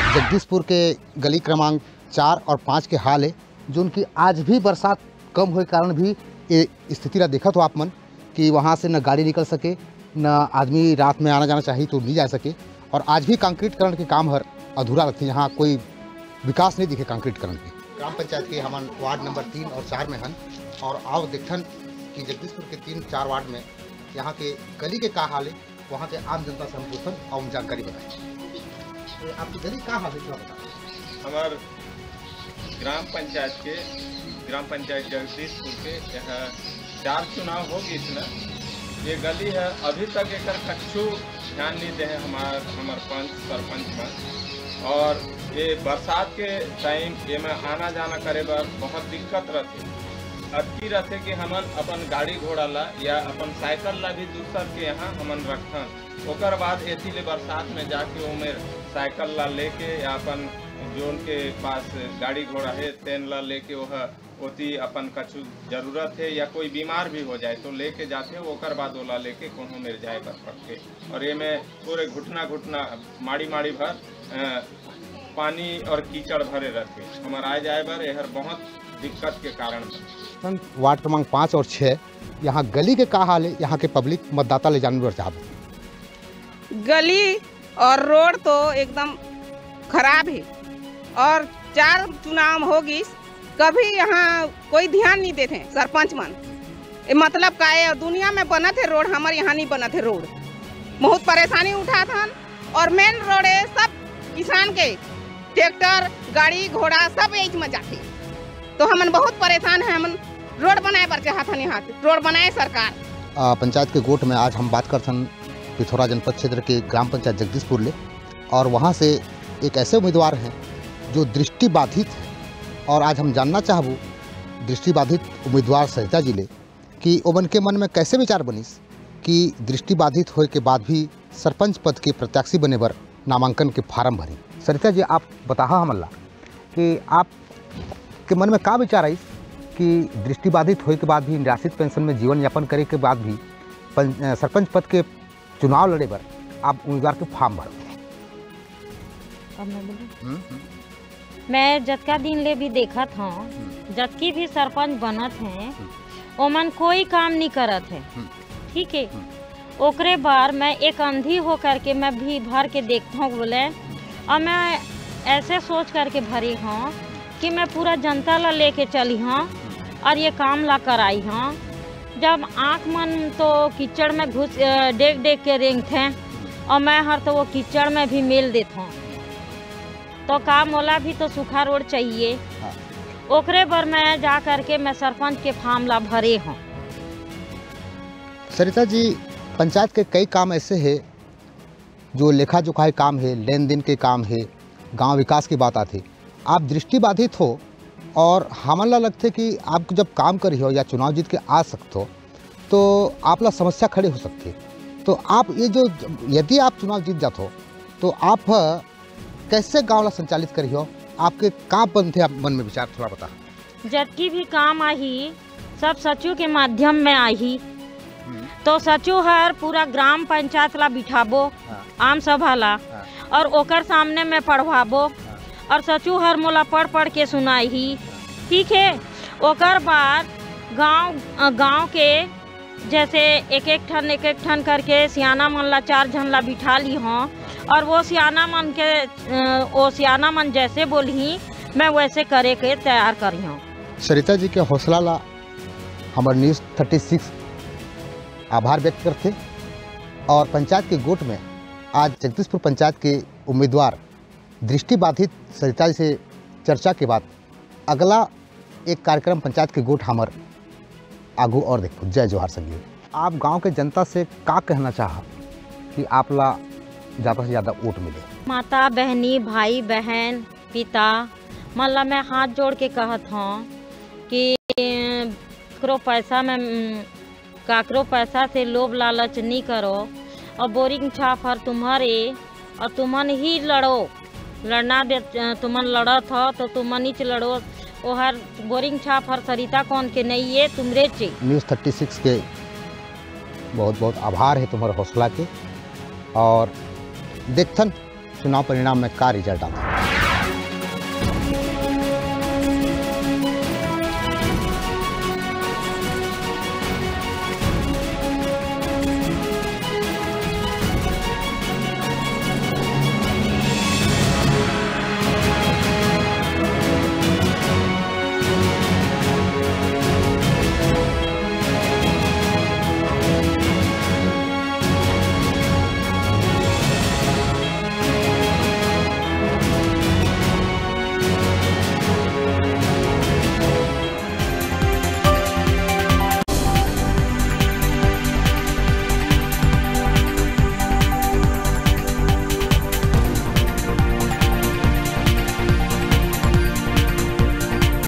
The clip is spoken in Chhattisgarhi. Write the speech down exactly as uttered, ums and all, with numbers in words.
जगदीशपुर के गली क्रमांक चार और पाँच के हाल है, जोन की आज भी बरसात कम होए कारण भी ये स्थिति ला देखत हो आप मन कि वहाँ से न गाड़ी निकल सके, न आदमी रात में आना जाना चाहिए तो नहीं जा सके। और आज भी कंक्रीटकरण के काम हर अधूरा रखते, यहाँ कोई विकास नहीं दिखे कंक्रीटकरण के। ग्राम पंचायत के हमन वार्ड नंबर तीन और चार में हन और आओ देखथन कि जगदीशपुर के तीन चार वार्ड में यहाँ के गली के का हाल है, वहाँ के आम जनता से हम पूछथन और हम जानकारी बताएं। तो आपकी गली का हाल है, थोड़ा बताओ। हमार ग्राम पंचायत के, ग्राम पंचायत जगदीशपुर के यहाँ चार चुनाव हो गइस ना, ये गली है, अभी तक एकर कच्छु ध्यान नहीं दे है हमार, हमार पंच सरपंच मन। और ये बरसात के टाइम ये में आना जाना करे बर बहुत दिक्कत रहथे। अतकी रहथे कि हमन अपन गाड़ी घोड़ा ला या अपन साइकिल ला भी दूसर के यहाँ हमन रखथन, ओकर बाद एती ले बरसात में जाके ओमेर साइकिल ला लेके या अपन जोन के पास गाड़ी घोड़ा है तेन ला लेके ओह ओती अपन कछु जरूरत है या कोई बीमार भी हो जाए तो लेके जाथे, ओकर बाद ओला लेके कोनो मेर जाए बर पड़थे। और एमे पूरे घुटना घुटना, माड़ी माड़ी भर, अ, पानी और कीचड़ भरे रहथे। हमर आए जाए बर एहर बहुत दिक्कत के कारण बने। वार्ड क्रमांक पाँच और छः, यहाँ गली के का हाल है, यहाँ के पब्लिक मतदाता ले जानबे बर चाहबो। गली और रोड तो एकदम खराब है और चार चुनाव हो गइस, कभी यहाँ कोई ध्यान नहीं देथे सरपंच मन। ये मतलब का है, दुनिया में बनत है रोड, हमर यहाँ नहीं बनत है रोड। बहुत परेशानी उठात हन और मेन रोड है सब किसान के, ट्रैक्टर, गाड़ी, घोड़ा सब यही में जाथे। तो हमन बहुत परेशान है, हमन रोड बनाए बर चाहत हन, यहाँ रोड बनाए सरकार। आ, पंचायत के गोठ में आज हम बात करथन पिथौरा जनपद क्षेत्र के ग्राम पंचायत जगदीशपुर ले, और वहाँ से एक ऐसे उम्मीदवार हैं जो दृष्टि बाधित है, और आज हम जानना चाहबो दृष्टि बाधित उम्मीदवार सरिता जी ले कि ओमन के मन में कैसे विचार बनिस कि दृष्टि बाधित होए के बाद भी सरपंच पद के प्रत्याशी बने बर नामांकन के फार्म भरी। सरिता जी, आप बताहा हमन ला कि आप के मन में का विचार आइस कि दृष्टिबाधित होए के बाद भी, निराश्रित पेंशन में जीवन यापन करे के बाद भी पं-, अ, सरपंच पद के चुनाव लड़े बर आप उम्मीदवार के फार्म भरो? अब मैं बोलूं? हम्म, हम्म। मैं जतका दिन ले भी देखत हूँ, हम्म। जतकी भी सरपंच बनत हैं, हम्म। ओमन कोई काम नहीं करत हैं। हम्म। ठीक है? हम्म। ओकरे बर मैं एक अंधी हो करके मैं भी भर के देखत हूँ बोले, और मैं ऐसे सोच करके भरी हूँ कि मैं पूरा जनता ला लेके चली हूँ और ये काम ला कराई हूँ। जब आँख मन तो कीचड़ में घुस, अ, डेग डेग के रेंगथे और मैं हर तो वो कीचड़ में भी मेल देत हूँ, तो का मोला भी तो सूखा रोड चाहिए? हाँ। ओकरे बर मैं जा करके मैं सरपंच के फार्म ला भरे हूँ। सरिता जी, पंचायत के कई काम ऐसे है जो लेखा जोखा के काम है, लेन देन के काम है, गांव विकास की बात आथे। आप दृष्टिबाधित हो और हमन ला लगथे कि आप जब काम करिहो या चुनाव जीत के आ सकथो, तो आप ला समस्या खड़े हो सकथे। तो आप ये जो, यदि आप चुनाव जीत जाथो, तो आप ह कैसे गांव ला संचालित करिहो? आपके का बनथे, आप मन में विचार थोड़ा बता। जतकी भी काम आही, सब सचू के माध्यम में आही। हम्म। तो सचू हर पूरा ग्राम पंचायत ला बिठाबो, हाँ। आम सभा ला, हाँ। और ओकर सामने में पढ़वाबो, हाँ। और सचू हर मोला पढ़ पढ़ के सुनाही। ठीक है, ओकर बाद गांव, अ, गांव के जैसे एक एक ठन, एक एक ठन करके सियाना मन ला, चार झन ला बिठा ली हों, और वो सियाना मन के, अ, वो सियाना मन जैसे बोलही, मैं वैसे करे के तैयार करिहों। सरिता जी के हौसला ला हमर न्यूज़ थर्टी सिक्स आभार व्यक्त करथे और पंचायत के गोठ में आज जगदीशपुर पंचायत के उम्मीदवार दृष्टिबाधित सरिता जी से चर्चा के बाद अगला एक कार्यक्रम पंचायत के गोठ हमर आगू और देखबो। जय जोहार संगी। आप गांव के जनता से का कहना चाह कि आप ला ज्यादा से ज्यादा वोट मिले? माता, बहनी, भाई, बहन, पिता मन ला मैं हाथ जोड़ के कहत हूँ कि ककरो पैसा में, काकरो पैसा से लोभ लालच नी करो। और बोरिंग छाप हर तुम्हर ए, और तुमन ही लड़ो। लड़ना दे, तुमन लड़त हो तो तुमन ही लड़ो। ओहर बोरिंग छाप हर सरिता कौन के नहीं, ये तुमरे चे। न्यूज़ थर्टी सिक्स के बहुत बहुत आभार है तुम्हारे हौसला के, और देखथन चुनाव परिणाम में का रिजल्ट आता है।